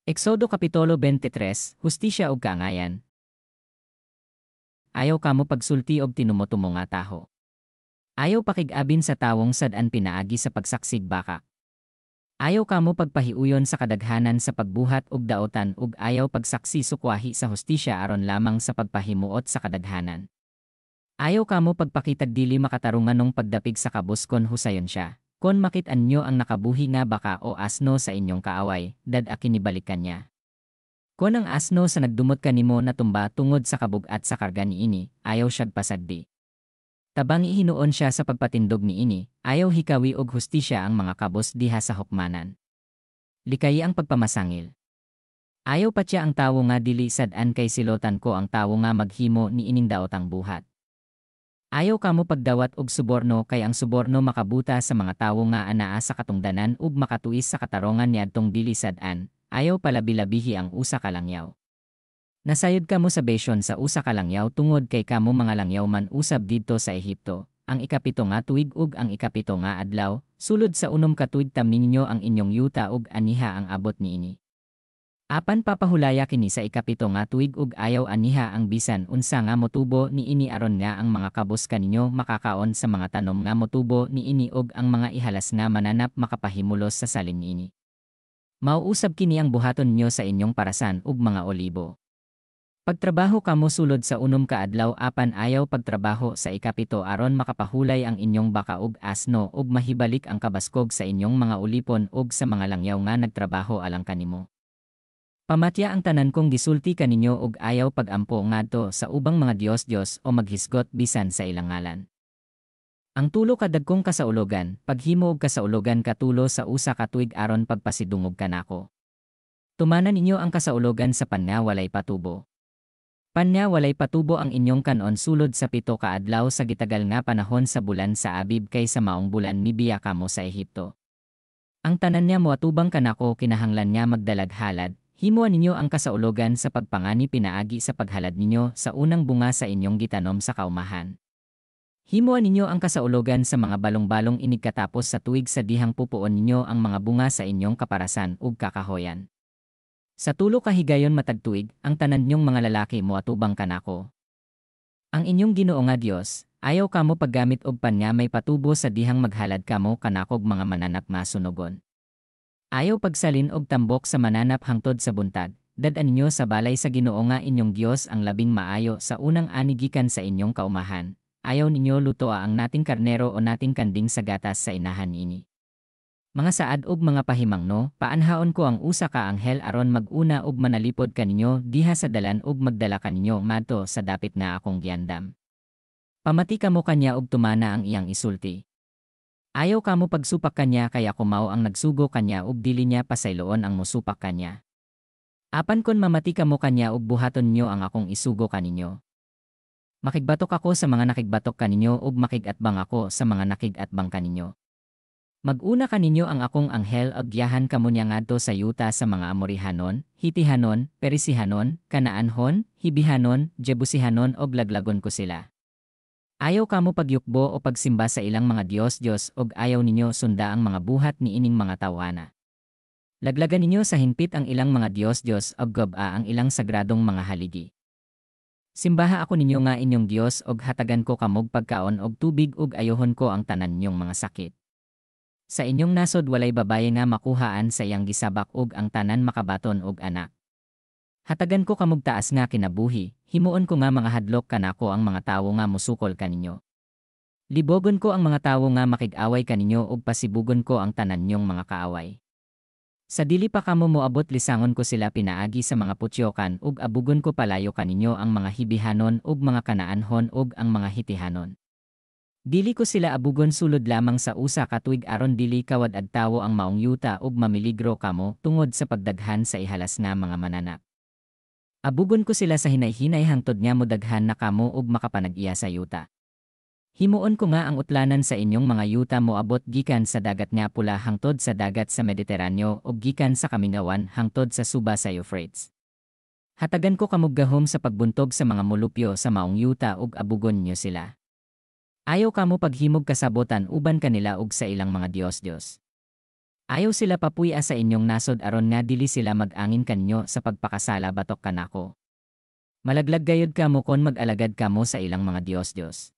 Exodo Kapitulo 23, Hustisya ug Kaangayan. Ayaw kamo pagsulti og tinumo-tumo nga taho. Ayaw pakig-abin sa tawong sad-an pinaagi sa pagsaksig baka. Ayaw kamo pagpahiuyon sa kadaghanan sa pagbuhat og daotan ug ayaw pagsaksi sukwahi sa hustisya aron lamang sa pagpahimuot sa kadaghanan. Ayaw kamo pagpakitag dili makatarunganong pagdapig sa kabus kon husayon siya. Kon makit-an nyo ang nakabuhi nga baka o asno sa inyong kaaway, dad-a kini balikan niya. Kon ang asno sa nagdumot kanimo natumba tungod sa kabug-at sa karga niini, ayaw siyag pasagdi. Tabangi hinuon siya sa pagpatindog niini, ayaw hikawi og hustisya ang mga kabos diha sa hukmanan. Likayi ang pagpamasangil. Ayaw patya ang tawo nga dili sad-an kay silotan ko ang tawo nga maghimo niining daotang buhat. Ayaw kamo pagdawat og suborno kay ang suborno makabuta sa mga tawo nga anaa sa katungdanan ug makatuis sa katarongan niadtong dili sad-an, ayaw palabi-labihi ang usa ka langyaw. Nasayod kamo sa besyon sa usa ka langyaw tungod kay kamo mga langyaw man usab didto sa Ehipto, ang 7 nga tuig ug ang 7 nga adlaw, sulod sa 6 ka tuig tamni ninyo ang inyong yuta ug aniha ang abot niini. Apan papahulaya kini sa 7 nga tuig ug ayaw aniha ang bisan unsa nga motubo niini aron nga ang mga kabos kaninyo makakaon sa mga tanom nga motubo niini ug ang mga ihalas nga mananap makapahimulos sa salin niini. Mauusab kini ang buhaton ninyo sa inyong parasan ug mga olibo. Pagtrabaho kamo sulod sa 6 ka adlaw apan ayaw pagtrabaho sa 7 aron makapahulay ang inyong baka ug asno ug mahibalik ang kabaskog sa inyong mga ulipon ug sa mga langyaw nga nagtrabaho alang kanimo. Pamatya ang tanan kong gisulti kaninyo ug ayaw pag-ampo ngadto sa ubang mga diyos-diyos o maghisgot bisan sa ilang ngalan. Ang tulo ka dagkong kasaulogan, paghimo og kasaulogan katulo sa usa ka tuig aron pagpasidungog kanako. Tumana ninyo ang kasaulogan sa pan nga walay patubo. Pan nga walay patubo ang inyong kanon sulod sa 7 ka adlaw sa gitagal nga panahon sa bulan sa Abib kay sa maong bulan mibiya kamo sa Ehipto. Ang tanan nga moatubang kanako kinahanglan nga magdalag halad. Himuan ninyo ang kasaulogan sa pagpangani pinaagi sa paghalad ninyo sa unang bunga sa inyong gitanom sa kaumahan. Himuan ninyo ang kasaulogan sa mga balong-balong inigkatapos sa tuig sa dihang pupuon ninyo ang mga bunga sa inyong kaparasan ug kakahoyan. Sa 3 ka higayon matag tuig, ang tanan ninyong mga lalaki moatubang kanako. Ang inyong Ginoo nga Dios, ayaw kamo paggamit og pan nga may patubo sa dihang maghalad kamo kanakog mga mananap nga sunogon. Ayaw pagsalin og tambok sa mananap hangtod sa buntag, dad-an ninyo sa balay sa Ginoo nga inyong Dios ang labing maayo sa unang ani gikan sa inyong kaumahan. Ayaw ninyo lutoa ang nating karnero o nating kanding sa gatas sa inahan ini. Mga saad og mga pahimangno, paanhaon ko ang usa ka anghel aron mag-una og manalipod kaninyo diha sa dalan ug magdala kaninyo ngadto sa dapit nga akong giandam. Pamati kamo kanya og tumana ang iyang isulti. Ayaw kamo pagsupak kanya kay ako mao ang nagsugo kanya ug dili niya pasayloon ang mosupak kanya. Apan kon mamati kamo kanya ug buhaton niyo ang akong isugo kaninyo. Makigbatok ako sa mga nakigbatok kaninyo ug makig-atbang ako sa mga nakig-atbang kaninyo. Mag-una kaninyo ang akong anghel ug giyahan kamo niya ngadto sa yuta sa mga Amorihanon, Hitihanon, Perisihanon, Kanaanhon, Hibihanon, Jebusihanon ug laglagon ko sila. Ayaw kamo pagyukbo o pagsimba sa ilang mga diyos-diyos ug ayaw ninyo sunda ang mga buhat niining mga tawhana. Laglagan ninyo sa hingpit ang ilang mga diyos-diyos ug gub-a ang ilang sagradong mga haligi. Simbaha ako ninyo nga inyong Dios ug hatagan ko kamog pagkaon og tubig ug ayohon ko ang tanan ninyong mga sakit. Sa inyong nasod walay babaye nga makuhaan sa iyang gisabak ug ang tanan makabaton og anak. Hatagan ko kamog taas nga kinabuhi, himuon ko nga mga hadlok kanako ang mga tawo nga musukol kaninyo. Libogon ko ang mga tawo nga makig-away kaninyo ug pasibugon ko ang tanan ninyong mga kaaway. Sa dili pa kamo moabot lisangon ko sila pinaagi sa mga putyokan ug abugon ko palayo kaninyo ang mga Hibihanon ug mga Kanaanhon ug ang mga Hitihanon. Dili ko sila abugon sulod lamang sa usa ka tuig aron dili kawad-ad tawo ang maong yuta ug mamiligro kamo tungod sa pagdaghan sa ihalas nga mga mananap. Abugon ko sila sa hinay-hinay hangtod nga modaghan na kamo ug makapanag-iya sa yuta. Himuon ko nga ang utlanan sa inyong mga yuta moabot gikan sa dagat nga pula hangtod sa dagat sa Mediteraneo ug gikan sa kamingawan hangtod sa suba sa Euphrates. Hatagan ko kamog gahom sa pagbuntog sa mga molupyo sa maong yuta ug abugon niyo sila. Ayaw kamo paghimog kasabotan uban kanila ug sa ilang mga diyos-diyos. Ayaw sila papuy-a sa inyong nasod aron nga dili sila mag-angin kanyo sa pagpakasala batok kanako. Malaglag gayud kamo kon mag-alagad kamo sa ilang mga dios-dios.